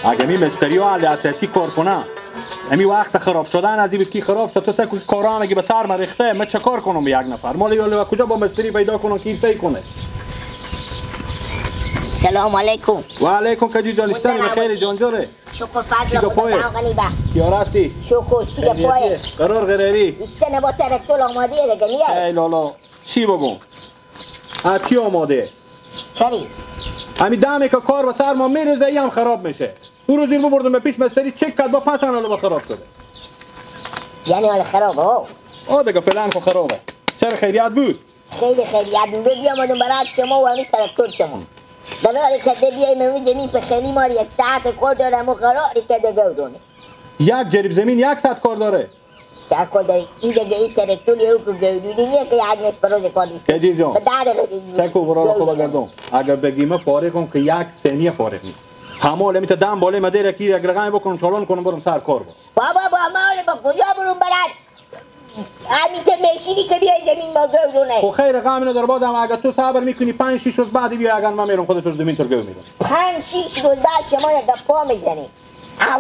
اگه می مستری ها علی اساسی کار کنه امی وقت خراب شدن از این کی خراب شد تو سه کارا هم به سر ما ریخته من چه کار کنم به یک نفر مال یالا کجا با مستری پیدا کنم که سعی کنه. سلام علیکم. و علیکم کجی جان اشتنی بخیر جان جوره. شکر فضل خدا غنی با. کیارستی؟ شکر چی پای؟ قرار قراری. اشتنی با ترکتور آماده دیگه نیه. ای لالا چی بگم؟ چی آماده؟ چری؟ همین دمه که کار به سر ما میریزه ای هم خراب میشه. اون روز این بردم به پیش مستری چک کرد با 5 حالا خراب شده. یعنی حالا خرابه ها؟ آه دیگه فعلا خو خرابه. چرا خیریت بود؟ خیلی خیریت بود. بیامدم برات شما و همین تراکتور شما. قراری کرده بیایم امروز زمین به خیلی مار 1 ساعت کار دارم و قراری کرده گودونه. یک جریب زمین 1 ساعت کار داره. ساعت کار داره. این دیگه این تراکتور یو که گودونی نیه که یک نصف روز کار نیست. کجی جان؟ سکو برا خوب گردم. اگر بگیم فارغم که 1 ثانیه فارغ نیست. همه میته دم بالای مدیر کی یک رقم بکنم چالان کنم برم سر کار با. بابا با ما با کجا برم برات؟ همین که مشینی که بیای زمین ما گودونه. خب خیر رقم اینو در بادم اگه تو صبر میکنی 5 6 روز بعد بیا اگر من میرم خودت رو زمین تو گو میدم. 5 6 روز بعد شما یک پا میزنی.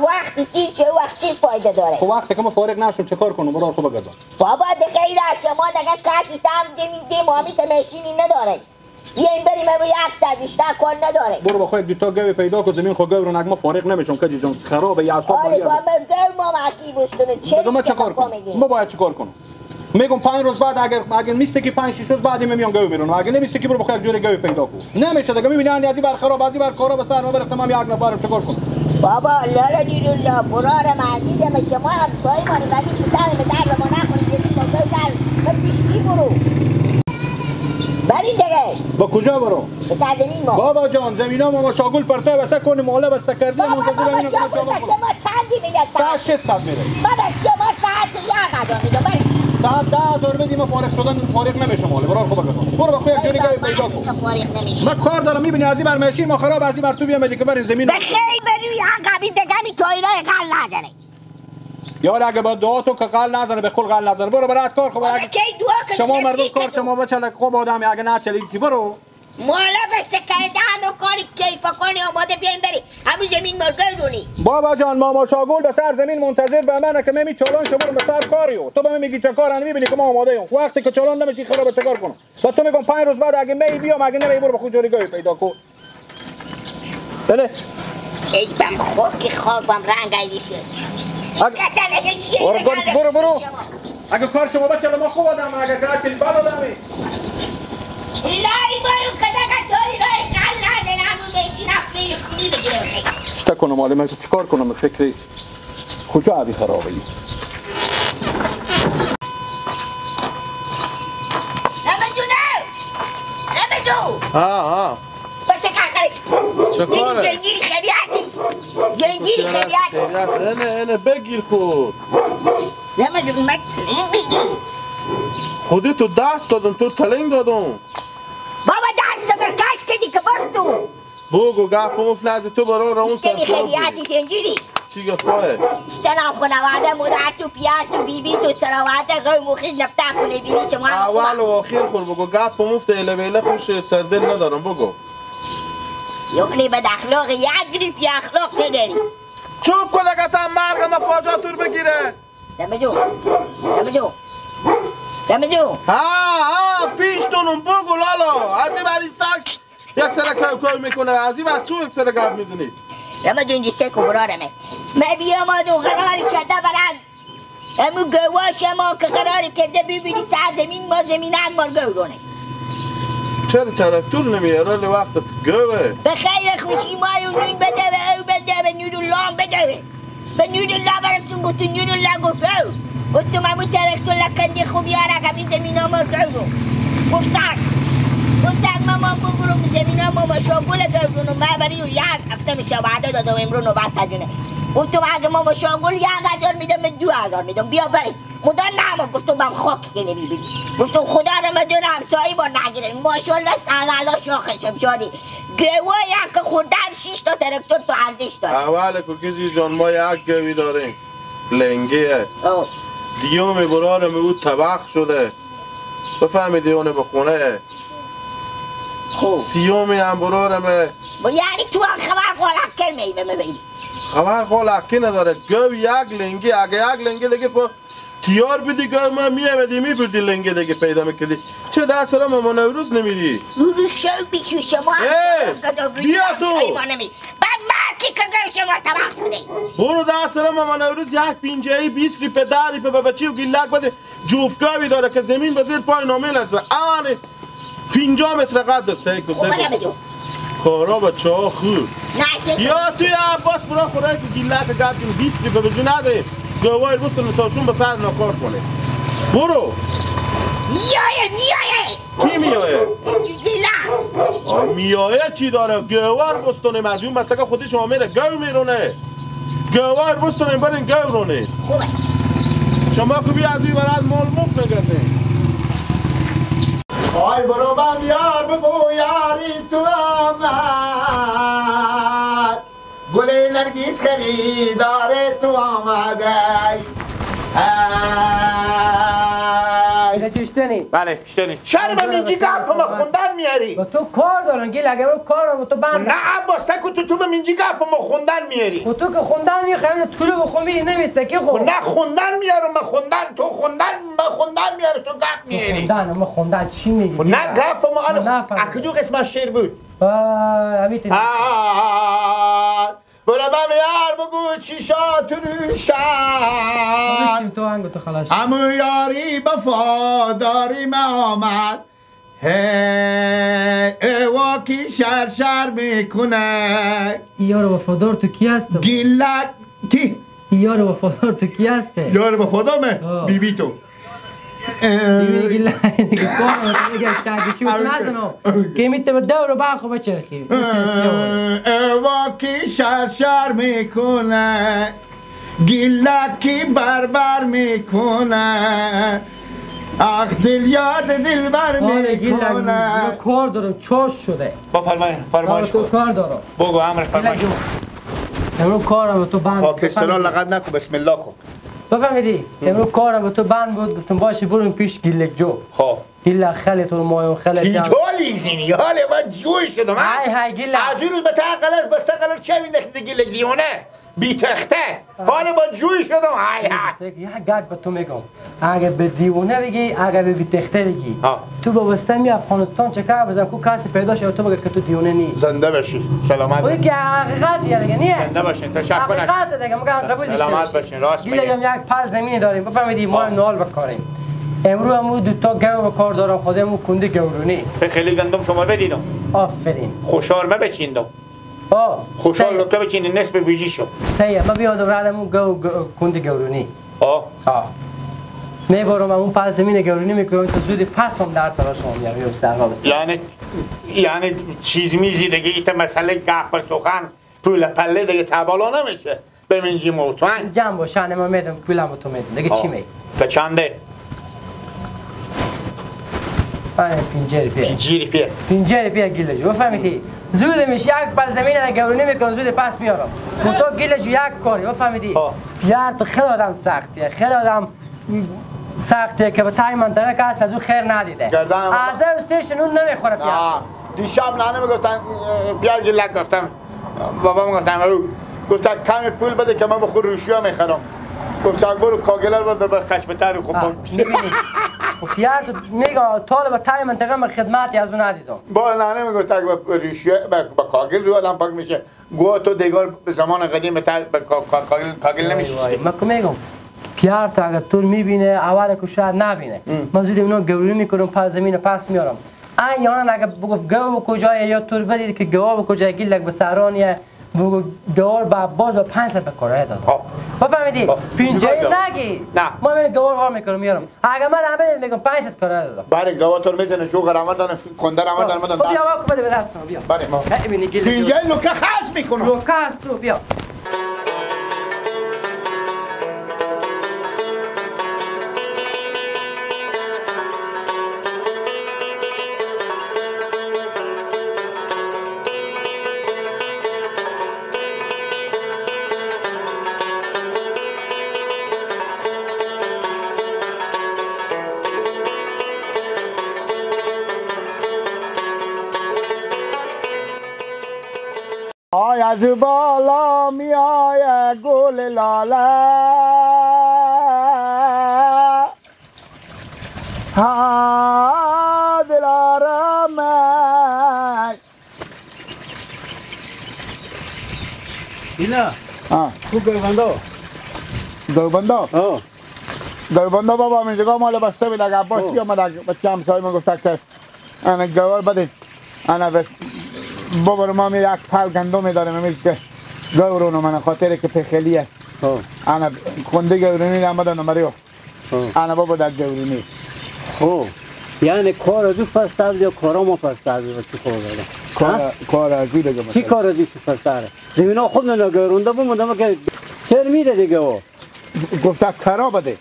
وقتی تیر چه وقت چی فایده داره؟ خب وقتی که ما فارغ نشم چه کار کنم برو خوب بگردم. بابا خیر شما دیگه کسی تام زمین دیم همین مشینی نداره. بیایم بریم امروز 1 ساعت بیشتر کار نداره. برو با خود دو تا گوی پیدا کن زمین خو گو رو نگم فارغ نمیشم کجی جان خرابه یه اصلا. آره با من گو ما مکی بستونه چه ما چه کار کنم؟ ما باید چیکار کنم؟ میگم 5 روز بعد اگر میسته که 5 6 روز بعد میام گو میرون اگر نمیسته که برو با خود جوری گوی پیدا کن. نمیشه دیگه میبینی از بر خراب از بر کارا به سر ما برفتم هم یک نفرم چیکار کنم؟ بابا لالا دیرولا برارم عزیزم شما هم سایه ما رو ولی کتاب به درد ما نخوری زمین ما گو در ما پیش کی برو؟ بری دیگه. با کجا برو؟ به سر زمین ما. بابا جان زمینا ما شاگل پرته واسه کنیم ماله بسته کردیم منتظر اینو شما چندی میده؟ ساعت 600 میره. بابا شما ساعت 1000 میده. بری ساعت 10000 بدیم ما فارغ شدن فارغ نمیشم ماله برو خوب بگو. برو با خود یک جوری پیدا کن. فارغ نمیشم. من کار دارم میبینی از این بر ماشین ما خراب از این بر تو بیام دیگه بریم زمین. به خیر بروی عقبی دیگه می تایرای قل نزنه. یار اگه با دعا تو که قل نزنه به کل قل نزنه برو برات کار. خب اگه شما مردم کار شما بچلک خوب آدم اگه نه چلی برو مالا بس کردن و کاری کیف کنی آماده بیایم بری همین زمین مرگرونی. بابا جان ماما شاگل به سر زمین منتظر به منه که می چالان شما رو به سر کاریو تو به من میگی چه کار میبینی که ما آماده ایم وقتی که چالان نمیشی خراب چه کار کنم با تو میگم 5 روز بعد اگه می بیام اگه نمی برو به خود جوری گوی پیدا کن. بله ای بم خاک خوابم رنگ ایشه. برو برو اگه کار شما بچه ما خوب آدم اگه کار بد آدمی الهی برو که دیگه توی رای قل نداره همون بشین افلی خونی بگیره. چطور کنم حالا من چیکار کنم فکری کجا عبی خرابه ای؟ رمزونه رمزو ها ها بچه کاکاری چه کاره؟ زنجیری خریعتی زنجیری خریعتی اینه اینه بگیر خود رمزو من بگیر خودی تو دست دادم تو تلنگ دادم بابا دست برکش کدی که بفتو بگو گپ مفت تو برا رو سر اشتنی خریعتی زنجیری چی گپاه؟ اشتنم خانواده مرد تو پیار تو بیبی تو سراواده غیر مخیز نفته کنه بینی شما اول و آخر خور بگو گپ مفت اله بیله خوش سردل ندارم بگو یعنی بد اخلاق یک گریف یا اخلاق نداری چوب کن اگه تا مرگ مفاجاتور بگیره رمزو رمزو رمزو ها ها پیش تونم بگو لالا از این بر سگ یک سر کار میکنه از این بر تو یک سر گپ میزنی رمزو اینجا سه کبرارمه من بیام آدو قراری کرده برم امو گواش ما که قراری کرده ببینی سر زمین ما زمین اگمار گورونه چرا ترکتور نمیاره وقت گوه به خیر خوشی مای و نون بده به او بده به نور الله بده به نور الله براتون گفت نور الله گفت او گفتم امو ترکتور لکندی خوب یارک همین زمین ها مار گورون گفتن گفتن ماما بگرم زمین ها ماما شاگل گورون من برای یک هفته میشه وعده دادم امرو نوبت تجونه گفتم اگه ماما شاگل 1000 میدم به 2000 میدم بیا بری خدا نما گفتم بم خاک که نمیبینی گفتم خدا رو مدونم همسایه با نگیره ماشاءالله سلالا شاخشم شادی گوه یک خوردن 6 تا ترکتور تو ارزش داره. اول کوکیزی جان ما یک گوی داریم لنگیه دیوم برارم او طبق شده بفهمیدی اونه به خونه خوب سیومی هم برارمه یعنی تو هم خبر قالک کرمی به من بگی خبر قول اکی نداره. گو یک لنگی اگه یک لنگی دیگه با تیار بدی گو ما میامدی میبردی لنگی دیگه پیدا میکردی. چه در سر ما نوروز نمیری؟ نورو شو بیشو شما بیا تو بعد مرکی که گو شما تباه شده. برو در سر ما نوروز یک پینجهی 20 ریپه 10 ریپه به بچی و گیلک بده. جوفگاوی داره که زمین به زیر پای نامیلرزه. آنه 50 متر قد است. سیکو کارا بچه ها خوب یا توی عباس برا خورای که گیلک گردیم 20 ریپه بجو نده گوای بستن تاشون به سر ناکار کنه. برو میایه میایه. کی میایه؟ گیلک میایه چی داره؟ گوار بستونیم از اون مطلقه خودش آمیره گو میرونه. گوار بستونیم برین گو رونه. خوبه شما که بیا از این برد مال مفت نگرده. آی برو بم یار بگو یاری تو آمد، گل نرگیس خریدار تو آمده. بله کشتنی. چرا من اینجی گپ ما خوندن میاری؟ با تو کار دارن گیل اگه من کار دارم تو بند. نه عباس تکو تو به اینجی گپ ما خوندن میاری. خب تو که خوندن میخوای تو رو بخون میری نمیسته کی خب. نه خوندن میارم من خوندن تو خوندن من خوندن میاره تو گپ میاری. خوندن ما خوندن چی میگی؟ نه گپ ما الان اکدو قسمت شعر بود. همین برو بم یار بگو چی شاتروشن تو هنگو تو خلاص. همو یاری وفاداری ما آمد، هی ایوا کی شر شر میکنه. یار وفادار تو کی هست؟ گیلک کی؟ یار وفادار تو کی هست؟ یار وفادار من بی بی تو. بی گیلک دیگه کار میگه تاگشو نزنو که میته به دور باخو بچرخی. ایوا کی شر شر میکنه، گیلکی بربر میکنه، اخ دل یاد دل بر میکنه. کار دارم چاش شده. با فرمایش تو کار دارم. بگو امر فرمایش. امروز کارم تو بند. پاکستان لغت نکن بسم الله کن. بفهمیدی امروز کارم به تو بند بود گفتم باشه برو پیش گیلک جو. خب گیلک خیلی تو مایم خیلی جان. تولی حالا من جوی شدم. های های گیلک از اون روز به تقلص بس تقلص چه مینداختی گیلک دیونه بی تخته. حالا با جوی شدم. های های یک گپ به تو میگم اگه به دیوونه بگی اگه به بی تخته بگی تو با واسطه افغانستان چکر بزن کو کسی پیدا شه تو بگه که تو دیوونه نی. زنده باشی سلامت. اون که حقیقت دیگه نیه. زنده باشین تشکر. حقیقت دیگه میگم قبول داشته سلامت باشین راست میگی. یک پل زمینی داریم بفهمیدی ما نال بکاریم. امروز هم دو تا گو به کار دارم خودمون کنده گورونی. خیلی گندم شما بدیدم. آفرین. خوشحال ما بچیندم. خوشحال لکه بچینی نصف بیجی شو. سیه ما بیادم ردمون گو کنده گورونی. آه میبرم اون پل زمین گورونی میکنم تا زودی پس هم در سرا شما میام میام سرها بستم. یعنی چیز میزی دیگه ایت مسئله گپ سخن پول پله دیگه تبالا نمیشه. به منجی موتوان جمع باشه ما میدم پولم تو میدم دیگه چی می؟ تا چنده؟ پنجره پی پنجره پی پنجره پی گیلج بفهمیدی زود میشه یک پل زمین گورونی میکنم زود پس میارم تو گیلج یک کاری بفهمیدی پیار تو خیلی آدم سختیه خیلی آدم سختیه که به تای منطقه کس از او خیر ندیده از او سرش نون نمیخوره پیار. دیشب نانه میگفتن پیار گیلک گفتم بابام گفتم او گفتن کمی پول بده که من بخور روشیا میخرم. گفتم برو کاگلر رو بس خشمتر خوب میبینی پیار تو میگم طالب تای منطقه من خدمتی از اون ندیدم. با نانه میگفت با ریشه با کاگل رو آدم پاک میشه. گو تو دیگر به زمان قدیم به کاگل نمیشه. من که میگم پیار تو اگر تو میبینه اول که شاید نبینه من زود اونا گوری میکنم پس زمین پس میارم. این یانه اگه بگو گو کجای یا تو بدید که گو کجای گیلک به سرانیه بگو گوار به عباس به 500 به کرایه دادم. بفهمیدی؟ پینجه نگی. نه ما من گوار ها میکنم میارم. اگه من هم بدید میگم 500 کرایه دادم. بله گوار تو میزنه چون غرامت دادن کنده رامت دادن دادن. بیا واکو بده به دستم بیا. بله ما. پینجه لوکه خرج میکنم. لوکه است تو بیا. آی از بالا می آید گل لاله ها دلارم. اینا کو گوبندو گوبندو گوبندو بابا اینجا مال بسته بود. اگه عباس بیامد بچه همسایه من گفت که انا گوار بدین انا بس بابا ما می یک پل گندم دارم میگه که گورونو من خاطر که پخلیه انا کنده گورونی آمدن مریو انا بابا در گورونی. خب یعنی کار از او پستر یا کارا ما پستر و چی کار داره؟ کار از او دیگه چی کار از او پستر؟ زمینا خود نه گورونده بمونده که چر میده دیگه او گفت کرا بده.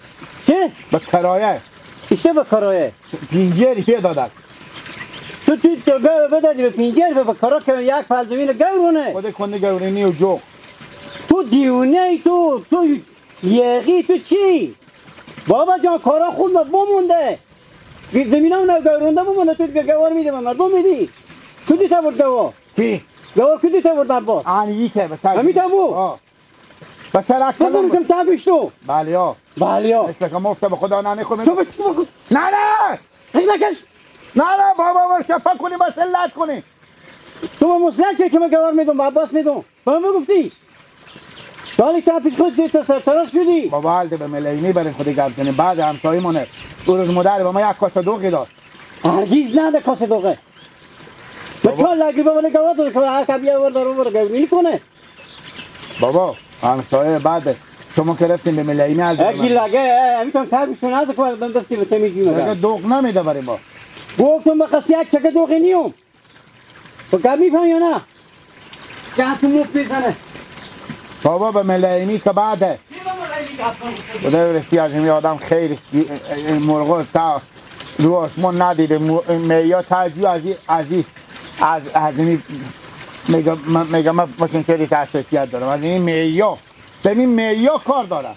چی؟ به کرایه. ایشته به کرایه؟ پینجری پیه دادد. تو تو گو بدادی به پینجر به کرا که یک پل زمین گورونه. خود کنده گورونی و جوق. تو دیونه ای تو یقی تو چی؟ بابا جان کارا خود بمونده. زمین هم نگورونده بمونده تو گوار میده به مردم میدی. کدی تا برد گوار؟ کی؟ گوار کدی تا برد عباس؟ آن یکه به سر. همین تا بود. به سر اکبر بزن کم تا تو. بله ها. بله ها. مثل که مفت به خدا نه نخور. تو نه نه. نکش. نه نه بابا شفا کنی بس لط کنی. تو با مسلک که من گوار میدم به عباس میدم. به من گفتی. دالی تا پیش خود زیر تا سرتراش شدی. بابا حالت به ملینی برای خودی گپ زنی. بعد همسایه مونه. اون روز مادر به ما یک کاسه دوغی داد. هرگز نده کاسه دوغه. به چون لگی بابا نگاه داد که هر کبیه آورد رو برو گوینی کنه. بابا همسایه بعد شما که رفتیم به ملینی از اگه لگه همیتون تابشون از که من دستی به تمیزی میگم دوغ نمیده برای ما. گفتم به قصه یک چکه دوغی نیوم. تو گپ میفهمی یا نه؟ گپ تو مفت میزنه. بابا به ملینی که بعده خدا برسی از این آدم خیلی مرغ تا رو آسمان ندیده میا ترجیح از این میگم من مثلا سری تحساسیت دارم از این میا به این میا کار دارم.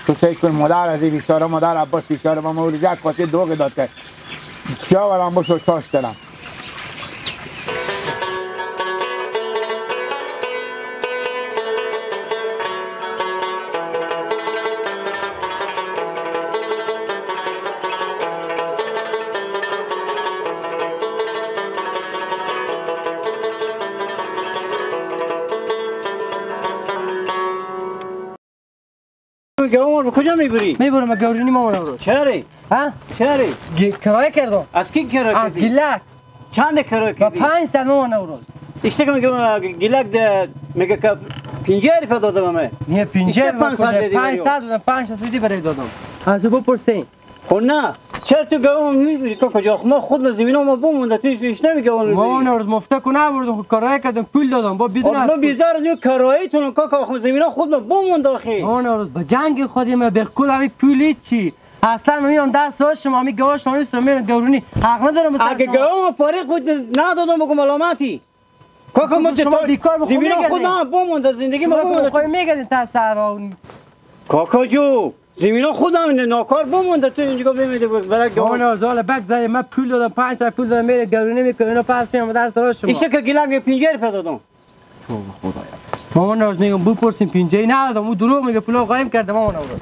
تو سعی کن مادر از این بیچاره مادر عباس بیچاره با ما یک کاسه دوغ داد که چیا برام بشو چاش دارم. گوار کجا میبری؟ میبرم گورونی مامان رو. چرا؟ ها؟ چرا؟ کرایه کردم. از کی کرایه کردی؟ از گیلک. چند کرایه کردی؟ 500 مامان رو. اشته که میگم گیلک میگه که 50 روپیه دادم من. نه 50 500 دادم 500 برای دادم. از او بپرسین. خب نه چرا تو گوار میبری که کجا؟ ما خود زمین ما بمونده تو هیچ نمیگه اون میبری. مامان روز مفته کو نبردم کرایه کردم پول دادم با بدون از من بیزار از کرایه تون کاکا خود زمین خود بمونده آخه. مامان روز به جنگ خودیم به کل همین پولی چی اصلا میام دست راست شما می گواش شما میستم میرم گورونی حق ندارم مثلا. اگه گوار فارغ بود ندادم بگم ملامتی. کاکا ما شما بیکار بخو زمین خود بمونده زندگی ما بمونده. خو میگین تا سر کاکا جو زمینا خودم ناکار بمونده تو اینجا بمیده برای گوار. اون زال بگذاری من پول دادم 5 تا پول دادم میره گرونه میکنه اینا پس میام دست راست شما. ایشته که گیلم یه 50 روپیه دادم. تو خدایا مامان روز میگم بپرسیم 50 ندادم او دروغ میگه پولو قایم کرده مامان روز.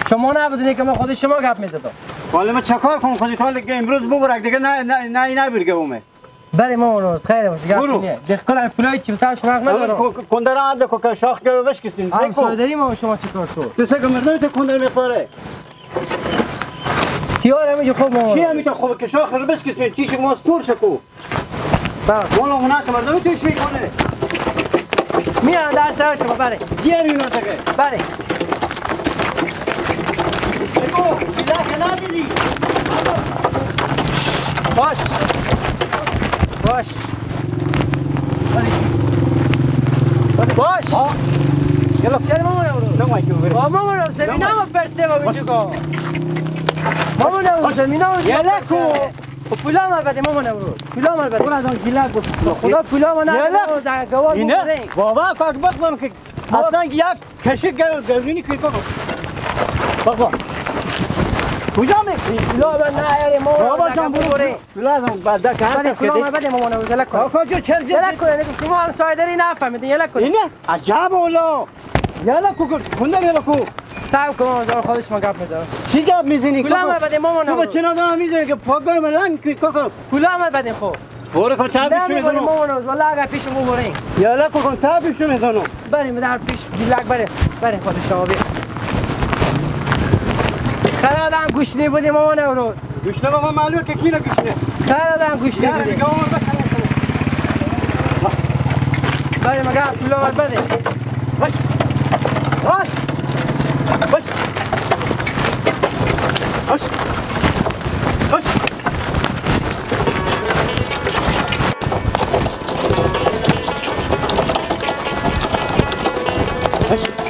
شما نبودین که من خود شما گپ میزدم. حالا من چکار کنم خودت حالا امروز ببرک دیگه نه نه نه نه برگه بله مامان روز خیر باشه گپ نی. بخکل پولای چی سر شما حق ندارم. کندر عاد کو شاخ گو بشکستیم. هم داریم ما شما چیکار شد؟ تو سه مردم تو کندر میخوره. تیار همینجا خوب مامان. چی همین تو خوب که شاخ رو بشکستیم چی ما سپور شکو. بله. والا اونا که مردم توش میکنه. میان در سر شما بله. گیر اینا تکه. بله. بگو بلا ندیدی. باش. باش باش یلا چرا مامان رو نه مایک ببر مامان رو زمینم پرته با اینجا مامان رو زمینم یلا کو پولا مال بده مامان رو پولا مال بده اون از اون گیلک خدا پولا ما نه گوار بابا کاک بخلم که اصلا یک کشک گرونی که بابا کجا می لا من نه ما بابا جان برو لازم بعد که هر کدی ما بده مامان روز کن آقا جو چرا یلا کن شما هم سایدری نفهمیدین یلا کن اینه عجب اولا یلا کو کنده یلا کو صبر کن مامان خودش ما گپ میزنم چی گپ میزنی کلا ما بده مامان تو چه نادم میزنی که پاگای من لنگ کاکا کلا ما بده خب برو کن تابش میزنم مامان روز والله اگر پیش مو برین یلا کو کن تابش میزنم بریم در پیش گیلک بریم بریم خود شما بیا خیلی آدم گوشنی بودیم مامان روز گوشنه بابا معلومه که کیلو گوشنه خیلی آدم گوشنی بودیم بریم اگر پولا بده باش باش باش باش باش باش.